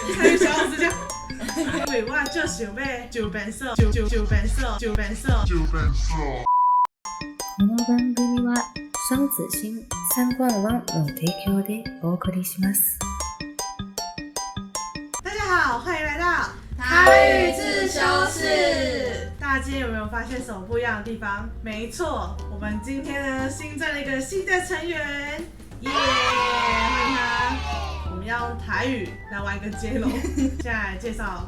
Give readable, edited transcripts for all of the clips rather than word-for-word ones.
台語小老師這樣，因為我足想欲就便所，就就就便所，就便所，就便所。この番組は雙子星三冠王の提供でお送りします。大家好，歡迎來到台語自修室。大家今天有沒有發現什麼不一樣的地方？沒錯，我們今天呢新增了一個新的成員，耶！歡迎他。我們要用台語來玩一個接龍。現在來介紹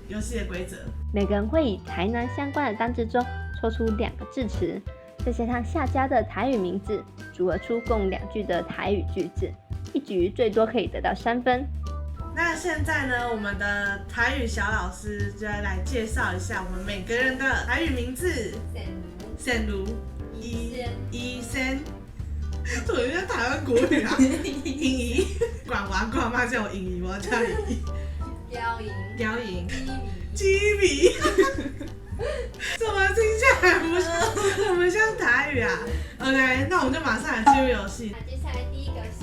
遊戲的規則。每個人會以台南相關的單字中抽出兩個字詞，再加上下家的台語名字，組合出共兩句的台語句子，一局最多可以得到3分。那現在呢，我們的台語小老師就要來介紹一下我們每個人的台語名字。善善如、醫醫生，怎麼像台灣國語啊？英怡，管我阿公阿媽叫我英怡，我要叫英怡。嬌瑩，嬌瑩，雞雞米，怎麼聽起來不像，怎麼像台語啊？OK，那我們就馬上來進入遊戲。那接下來第一個是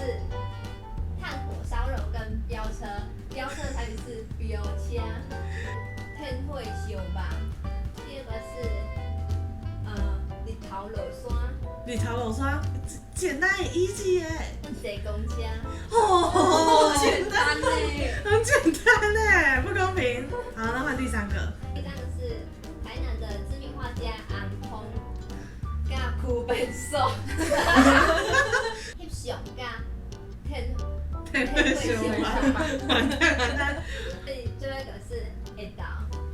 炭火燒肉跟飆車，飆車的台語是飆車，天火燒肉。第二個是日頭落山，日頭落山，簡單 easy 耶。坐公車。哦，簡單呢，很簡單耶，不公平。好，那換第三個。第三個是台南的知名畫家洪通佮區便所，翕相佮天天火燒肉，完蛋完蛋。所以最後一個是下晝，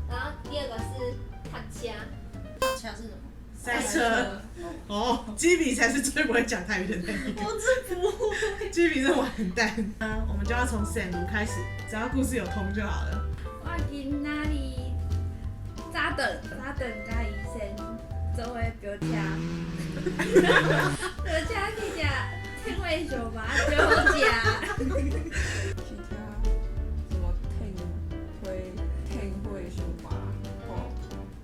然後第二個是塞車。塞車是什麼？塞車。哦，基比才是最不會講台語的那一個。我真不會。基比是完蛋。嗯，我們就要從閃爐開始，只要故事有通就好了。我今仔日早頓早頓佮醫生做伙飆車，飆車去食天火燒肉，真好食。去聽什麼天火燒肉，哦，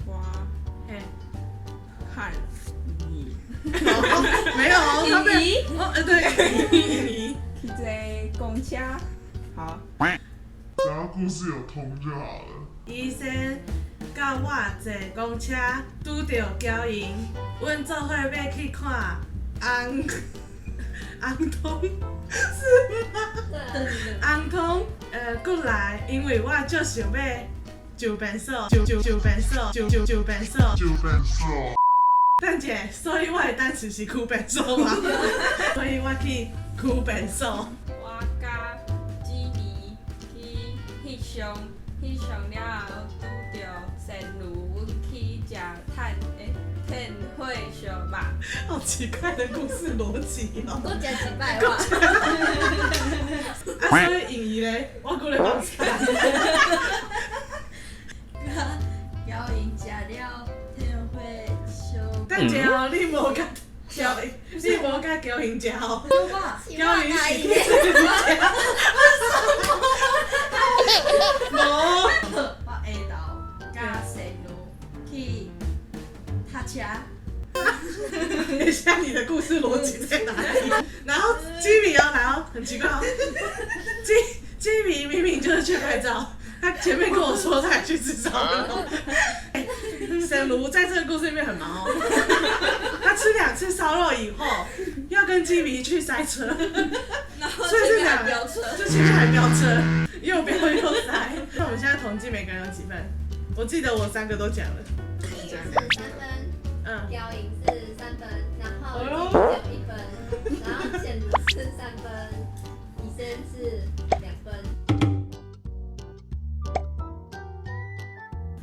我嘿，漢你哦，沒有哦，他被哦，對，你去坐公車，好，只要故事有通就好了。醫生佮我坐公車，拄著嬌瑩，阮做伙欲去看洪洪通，是嗎？對，洪通，過來，因為我足想欲就便所，就就就便所，就就就便所。就便所。等者，所以我的單詞是區便所嗎？所以我去區便所。我佮姊妹去翕相，翕相了後拄著善如，阮去食炭天火燒肉。好奇怪的故事邏輯哦。閣食一擺我。啊，所以穎怡咧，我過來幫查。佮嬌瑩食了天火燒等者哦，你無佮嬌瑩，你無佮嬌瑩食哦。肉。嬌瑩是去食。無。我下晝佮善如去塞車。等一下，你的故事邏輯在哪裡？然後基米哦，然後很奇怪哦，基米明明就是去拍照，他前面跟我說他還去吃燒肉。沈如在這個故事裡面很忙哦，他吃2次燒肉以後，要跟基米去塞車，然後所以是兩飆車，就前面還飆車，又飆又塞。那我們現在統計每個人有幾分？我記得我三個都講了。是3分，嬌瑩是3分，然後只有1分，然後顯如是3分，醫生是2分。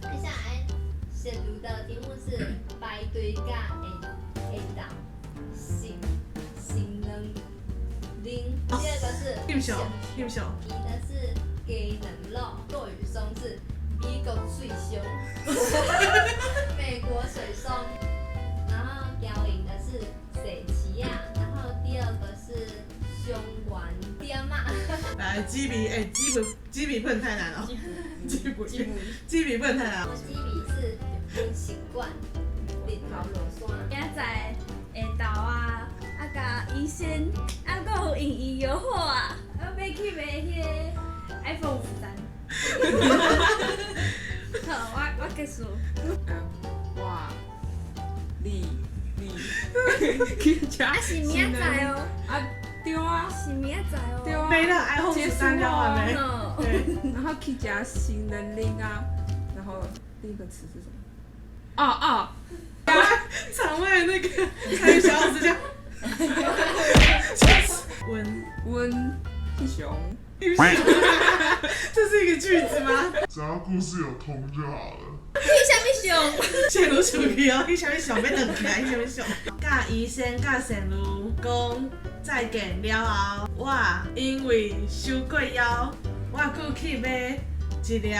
接下來顯如的題目是排隊佮下下晝，新新卵奶。第二個是翕相，翕相。伊的是雞卵滷，落雨松是美國水松，美國水松。然後嬌瑩的是水旗亞，然後第二個是胸丸點仔。來，雞米，哎，雞米，雞米不能太難哦。雞米，雞米不能太難。雞米是溫習慣，日頭落山。今仔下晝啊，啊佮醫生，啊閣有英語藥好啊，啊欲去買彼個 iPhone 13。好，我結束。我你你去食。啊是明仔載哦。啊對啊。是明仔載哦。對啊。沒了，愛紅十三了完沒？對。然後去食新能力啊，然後第一個詞是什麼？哦哦。場外那個參與小老師這樣。溫溫翕相。這是一個句子嗎？只要故事有通就好了。翕啥物相？線路出去哦，翕啥物相？欲轉起來，翕啥物相？佮醫生佮善如講再見了後，我因為傷過枵，我閣去買一粒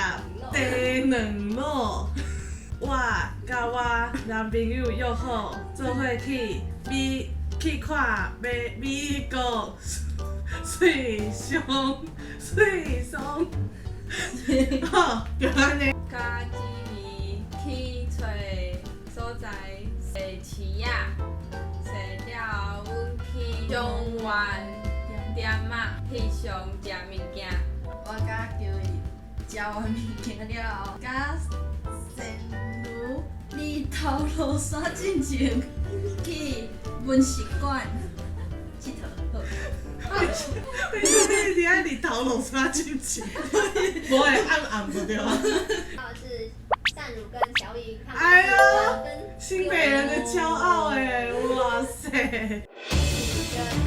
低卵酪。我佮我男朋友約好，做伙去美去看美美國水上水上。好，就按呢。佮姊妹去揣所在踅市仔，踅了後，阮去中原店仔翕相食物件。我佮叫伊食完物件了後，佮善如日頭落山進前去文史館𨑨迌。為什麼你佇遐日頭落山進前？無會暗暗就對啊。是善如跟小雨，哎呦，新北人的驕傲哎，哇塞！跟